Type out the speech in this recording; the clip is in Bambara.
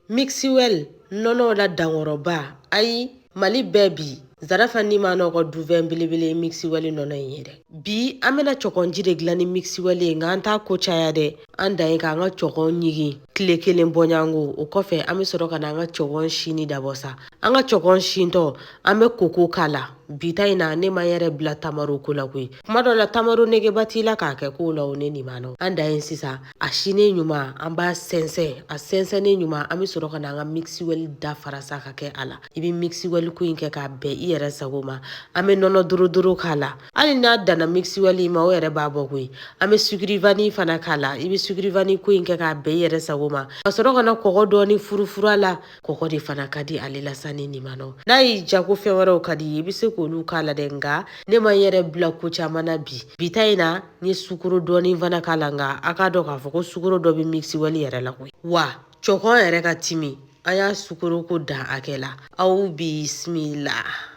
Mixwell nɔnɔw la dankɔrɔba. Ayi, Mali bɛɛ bi Zarafa ni ma nɔ ka dufɛn belebele ye Mixwell nɔnɔ in ye dɛ. Bi an bɛna cɔkɔnji de dilan ni Mixwell ye, nka an t'a ko caya dɛ. An dan ye k'an ka cɔkɔn ɲigin tile kelen bɔɲango. O kɔfɛ, an bɛ sɔrɔ ka na an ka cɔkɔn sini dabɔ sa. An ka cɔkɔn sintɔ, an bɛ koko k'a la. Bi ta in na, ne ma n yɛrɛ bila tamaro ko la koyi. Kuma dɔ la, tamaro negeba t'i la k'a kɛ ko la o. Ne nin ma nɔ, an dan ye sisan, a sinen ɲuman, an b'a sɛnsɛn. A sɛnsɛnnen ɲuman, an bɛ sɔrɔ ka na an ka Mixwell da farasa ka kɛ a la. I bɛ Mixwell ko in kɛ k'a bɛn i yɛrɛ sago ma. An bɛ nɔnɔ dorodoro k'a la. Hali n'a danna Mixwell ma, o yɛrɛ b'a bɔ koyi. An bɛ sucre vanille fana k'a la. I bɛ sucre vanille ko in kɛ k'a bɛn i yɛrɛ sago ma, ka sɔrɔ ka na kɔgɔ dɔɔni furufuru a la. Kɔgɔ de fana ka di ale la sa ni nin ma nɔ. N'a y'i ja ko fɛn wɛrɛw ka di i ye, i bɛ se k'olu k'a la dɛ, nka ne ma n yɛrɛ bila ko caman na bi. Bi ta in na, n ye sukaro dɔɔni fana k'a la, nka a k'a dɔn k'a fɔ ko sukaro dɔ bɛ Mixwell yɛrɛ la koyi. Wa cɔkɔn yɛrɛ ka timi, an y'a sukaro ko dan hakɛ la. Aw bisimila.